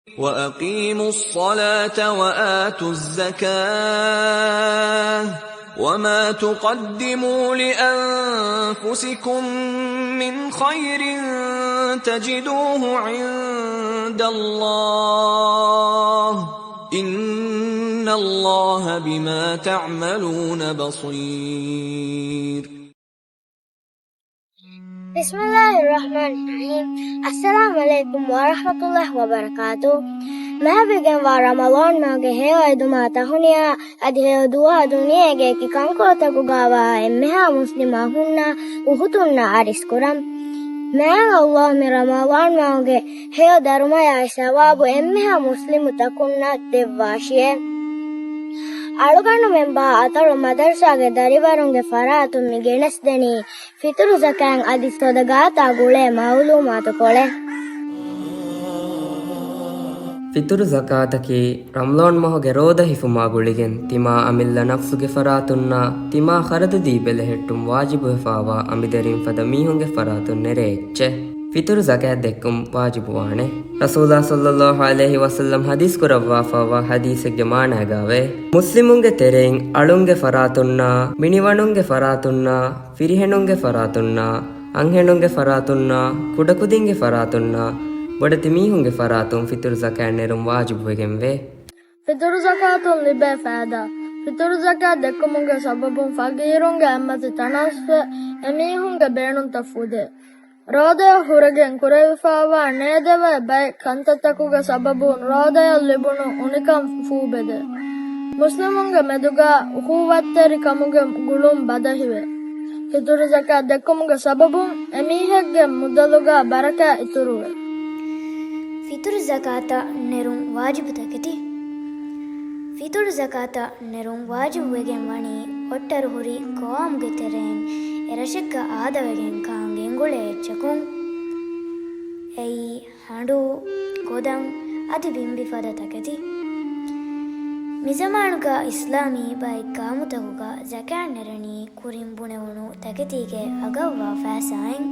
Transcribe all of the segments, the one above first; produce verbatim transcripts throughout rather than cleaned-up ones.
وأقيموا الصلاة وآتوا الزكاة وما تقدموا لأنفسكم من خير تجدوه عند الله إن الله بما تعملون بصير. بسم الله الرحمن الرحيم. السلام عليكم ورحمة الله وبركاته. މާތްވެގެންވާ ރަމަޟާން މަހުގެ ހެޔޮ އެދުމާ ތަހުނިޔާ އަދި ހެޔޮ ދުޢާ ދުނިޔޭގެ އެކި ކަންކޮޅުތަކުގައިވާ އެންމެހާ މުސްލިމް އަޚުންނާ އުޚުތުންނާ އަރިސްކުރަން. މާތް ﷲ މި ރަމަޟާން މަހުގެ ހެޔޮ ދަރުމަޔާއި ސަވާބު އެންމެހާ މުސްލިމުތަކުންނަށް ދެއްވާށިއޭ. އަޅުގަނޑުމެން ބާ އަތޮޅު މަދަރުސާގެ ދަރިވަރުންގެ ފަރާތުން މި ގެނެސްދެނީ ފިތުރު ޒަކާތް އަދި ޞަދަޤާތާ ގުޅޭ މަޢުލޫމާތުކޮޅެއް. ފިތުރު ޒަކާތަކީ ރަމަޟާން މަހުގެ ރޯދަ ހިފުމާ ގުޅިގެން ތިމާ އަމިއްލަ ނަފްސުގެ ފަރާތުންނާ ތިމާ ޚަރަދުދީ ބެލެހެއްޓުން ވާޖިބުވެފާވާ އަނބިދަރިން ފަދަ މީހުންގެ ފަރާތުން ނެރޭ އެއްޗެއް. ފިތުރު ޒަކާތް ދެއްކުން ވާޖިބުވާނެ. ރަސޫލާ ޞައްލައްލާހު ޢަލައިހި ވަސައްލަމް ޙަދީޘް ކުރައްވާފައިވާ ޙަދީޘެއްގެ މާނައިގައިވޭ، މުސްލިމުންގެ ތެރެއިން އަޅުންގެ ފަރާތުންނާ، މިނިވަނުންގެ ފަރާތުންނާ، ފިރިހެނުންގެ ފަރާތުންނާ، އަންހެނުންގެ ފަރާތުންނާ، ކުޑަކުދިންގެ ފަރާތުންނާ، ބޮޑެތި މީހުންގެ ފަރާތުން ފިތުރު ޒަކާތް ނެރުން ވާޖިބުވެގެންވޭ. ފިތުރު ޒަކާތުން ލިބޭ ފައިދާ. ފިތުރު ޒަކާތް ދެއްކުމުގެ ސަބަބުން ފަގީރުންގެ އެއްމަތި ތަނަވަސްވެ، އެމީހުންގެ ބޭނުންތައް ފުދޭ. ރޯދަޔަށް ހުރެގެން ކުރެވިފައިވާ ނޭދެވޭ ބައެއް ކަންތައްތަކުގެ ސަބަބުން ރޯދަޔަށް ލިބުނު އުނިކަން ފޫބެދޭ. މުސްލިމުންގެ މެދުގަ އުޚުވަތްތެރިކަމުގެ ގުޅުން ބަދަހިވޭ. ފިތުރު ޒަކާތް ދެއްކުމުގެ ސަބަބުން އެމީހެއްގެ މުދަލުގަ ބަރަކާތް އިތުރުވޭ. ފިތުރު ޒަކާތަށް ނެރުން ވާޖިބު ތަކެތި. ފިތުރު ޒަކާތަށް ނެރުން ވާޖިބުވެގެން ވަނީ އޮށްޓަރު ހުރި ޤައުމުގެ ތެރެއިން އެރަށެއްގަ އާދަވެގެން ކާން ގެންގުޅޭ އެއްޗަކުން. އެއީ ހަނޑޫ، ގޮދަން އަދި ބިނބި ފަދަ ތަކެތި. މިޒަމާނުގަ އިސްލާމީ ބައެއް ޤައުމުތަކުގަ ޒަކާތް ނެރެނީ ކުރިން ބުނެވުނު ތަކެތީގެ އަގަށްވާ ފައިސާއިން.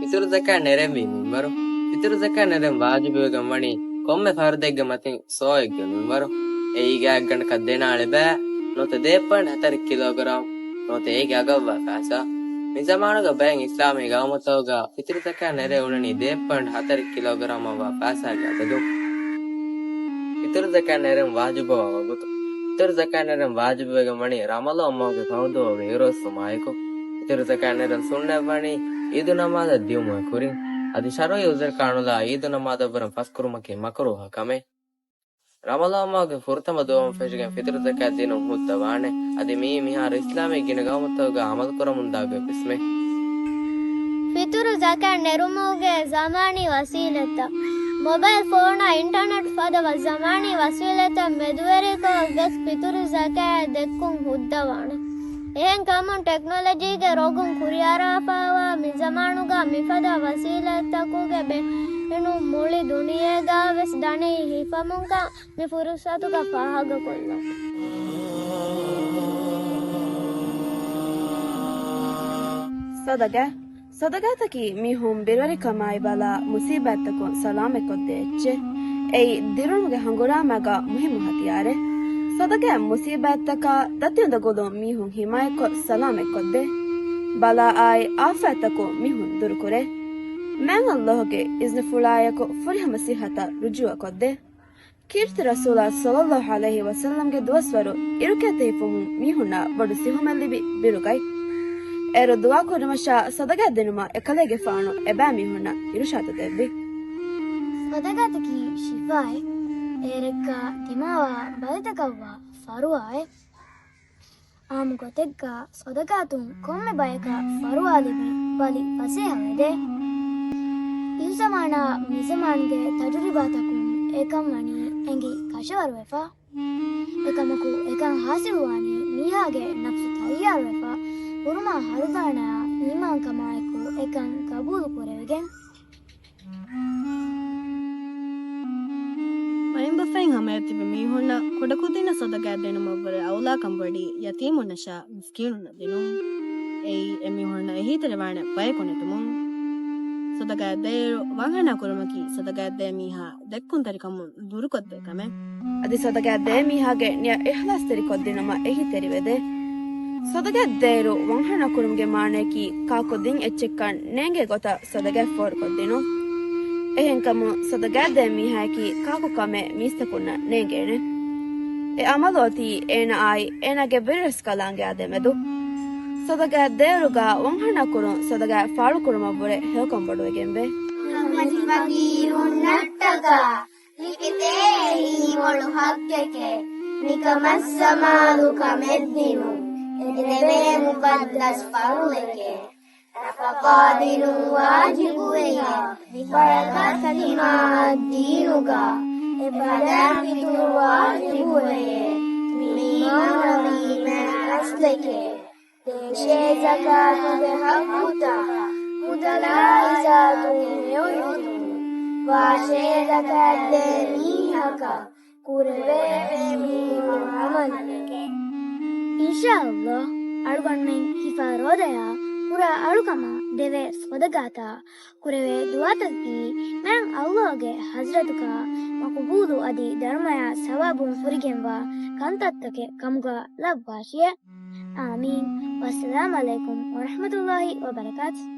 ފިތުރު ޒަކާތް ނެރެންވީ މިންވަރު. ފިތުރު ޒަކާތް ނެރެން ވާޖިބުވެގެން ވަނީ ކޮންމެ ފަރުދެއްގެ މަތިން ސޯއެއްގެ މިންވަރު. އެއީ ގާތްގަނޑަކަށް ދެނަ އަޅިބައި ނުވަތަ ދޭއް ޕޮއިންޓް ހަތަރެއް ކިލޯގްރާމް ނުވަތަ އޭގެ އަގަށްވާ ފައިސާ. މި ޒަމާނުގަ ބައެއް އިސްލާމީ ގައުމުތަކުގަ ފިތުރު ޒަކާތް ނެރެ އުޅެނީ ދޭއް ޕޮއިންޓް ހަތަރެއް ކިލޯގްރާމަށްވާ ފައިސާގެ އަދަދުން. ފިތުރު ޒަކާތް ނެރެން ވާޖިބުވާ ވަގުތު. ފިތުރު ޒަކާތް ނެރެން ވާޖިބުވެގެން ވަނީ ރަމަޟާން މަހުގެ ފަހު ދުވަހުގެ އިރުއޮއްސުމާއެކު. ފިތުރު ޒަކާތް ނެރެން ސުންނަތްވަނީ އީދު ނަމާދަށް ދިއުމުގެ ކުރިން. އަދި ޝަރުޢީ ޢުޛުރަކާ ނުލާ އީދު ނަމާދަށްވުރެން ފަސްކުރުމަކީ މަކްރޫހަ ކަމެއް. ރަމަޟާން މަހުގެ ފުރަތަމަ ދުވަހުން ފެށިގެން ފިތުރު ޒަކާތް ދިނުން ހުއްދަވާނެ. އަދި މިއީ މިހާރު އިސްލާމީ ގިނަ ގައުމުތަކުގަ ޢަމަލުކުރަމުންދާ ގޮތްވެސްމެ. ފިތުރު ޒަކާތް ނެރުމުގެ ޒަމާނީ ވަސީލަތްތައް. މޮބައިލް ފޯނާ އިންޓަރނެޓް ފަދަ ވަ-، ޒަމާނީ ވަސީލަތްތައް މެދުވެރިކޮށް ވެސް ފިތުރު ޒަކާތް ދެއްކުން ހުއްދަވާނެ. އެހެންކަމުން ޓެކްނޮލޮޖީގެ ރޮގުން ކުރިއަރާފައިވާ މި ޒަމާނުގަ މިފަދަ ވަސީލަތްތަކުގެ ބޭނުން މުޅި ދުނިޔޭގަ ވެސް ދަނީ ހިފަމުންކަން މި ފުރުސަތުގަ ފާހަގަކޮށްލަން. ޞަދަޤާތް. ޞަދަޤާތަކީ މީހުން ބިރުވެރިކަމާއި ބަލާ މުޞީބާތްތަކުން ސަލާމަތްކޮށްދޭ އެއްޗެއް. އެއީ ދިރުނުގެ ހަނގުރާމައިގަ މުހިއްމު ހަތިޔާރެއް. ޞަދަޤާތް މުޞީބާތްތަކާ ދަތި އުނދަގުލުން މީހުން ހިމާޔަތްކޮށް ސަލާމަތްކޮށްދޭ. ބަލާއާއި އާފާތްތަކުން މީހުން ދުރުކުރޭ. މާތް ﷲ ގެ އިޒްނަފުޅާއެކު ފުރިހަމަ ޞިއްޙަތަށް ރުޖޫޢަކޮށްދޭ. ކީރިތި ރަސޫލާ ޞައްލައްލާހު ޢަލައިހި ވަސައްލަމްގެ ދުވަސްވަރު އިރުކެތެއް ހިފުމުން މީހުންނަށް ބޮޑު ސިހުމެއް ލިބި ބިރުގަތް. އޭރު ދުޢާ ކުރުމަށާ ޞަދަޤާތް ދިނުމަށް އެކަލޭގެފާނު އެބައިމީހުންނަށް އިރުޝާދު ދެއްވި. ޞަދަޤާތަކީ ޝިފާއެއް. އޭރެއްގަ ދިމާވާ ބަލިތަކަށްވާ ފަރުވާއެއް. އާއްމު ގޮތެއްގަ ޞަދަޤާތުން ކޮންމެ ބަޔަކަށް ފަރުވާ ލިބި ބަލި ފަސޭހަވެދޭ. އިހުޒަމާނާ މިޒަމާންގެ ތަޖުރިބާތަކުން އެކަން ވަނީ އެނގި ކަށަވަރުވެފަ. އެކަމަކު އެކަން ހާސިލްވާނީ މީހާގެ ނަފްސު ތައްޔާރުވެފަ، ހުރުމާ ހަރުދާނާ އީމާންކަމާއެކު އެކަން ގަބޫލު ކުރެވިގެން. މައިންބަފައިން ހަމަޔަށް ތިބި މީހުންނަށް ކުޑަކުދިންނަށް ޞަދަޤާތް ދިނުމަށްވުރެ އައުލާކަން ބޮޑީ ޔަތީމުންނަށާ މިސްކީނުންނަށް ދިނުން. އެއީ އެމީހުންނަށް އެހީތެރިވާނެ ބަޔަކު ނެތުމުން. ޞަދަގާތް ދޭއިރު ވަންހަނާ ކުރުމަކީ ޞަދަގާތް ދޭ މީހާ ދެއްކުންތެރިކަމުން ދުރުކޮށްދޭ ކަމެއް. އަދި ޞަދަގާތް ދޭ މީހާގެ ނިޔަތް އިޚްލާޞްތެރިކޮށްދިނުމަށް އެހީތެރިވެދޭ. ޞަދަގާތް ދޭއިރު ވަންހަނާ ކުރުމުގެ މާނަޔަކީ ކާކު ދިން އެއްޗެއްކަން ނޭނގޭ ގޮތަށް ޞަދަގާތް ފޯރުކޮށްދިނުން. އެހެންކަމުން ޞަދަގާތް ދޭ މީހާޔަކީ ކާކު ކަމެއް މީސްތަކުންނަށް ނޭނގޭނެ. އެ އަމަލު އޮތީ އޭނައާއި އޭނާގެ ވެރިރަސްކަލާނގެއާ ދެމެދު. ޞަދަގާތް ދޭއިރުގަ ވަންހަނާ ކުރުން ޞަދަގާތް ފާޅުކުރުމަށްވުރެ ހެޔޮކަން ބޮޑުވެގެންވޭ. ކަމަތި ފަގީރުންނަށްޓަކާ ލިބިދޭ އެހީ މޮޅު ޙައްޤެކޭ. މިކަމަށް ސަމާލު ކަމެއްދިނުން އެދެވޭ މުޤައްދަސް ފަރުޟެކޭ. ނަފަޤާ ދިނުން ވާޖިބުވެޔޭ. މި ބަޔަކަށް ތިމާއަށް ދީނުގަ އެ ބަލައިފިތުރު ވާޖިބުވެޔޭ. މި އީމާންވީމާ އަސްލެކޭ. ދޭށޭ ޒަކާތުގެ ޙައްޤުތައް މުދަލާ އިޒާތު ހެޔޮއިފިތުރު ވާށޭ ޒަކާތްދޭ މީހަކަށް ކުރެވޭ މި މޮޅު ޢަމަލެކޭ. އިންޝާﷲ، އަޅުގަނޑުމެން ހިފާ ރޯދަޔާ ކުރާ އަޅުކަމާ ދެވޭ ޞަދަގާތާ ކުރެވޭ ދުޢާތަކަކީ މާތް ﷲ ގެ ޙަޟްރަތުގަ މަޤުބޫލު އަދި ދަރުމަޔާ ސަވާބުން ފުރިގެންވާ ކަންތައްތަކެއް ކަމުގަ ލައްވާށިއޭ. އާމީން. ވައްސަލާމް ޢަލައިކުމް ވަރަޙްމަތުﷲ ވަބަރަކާތު.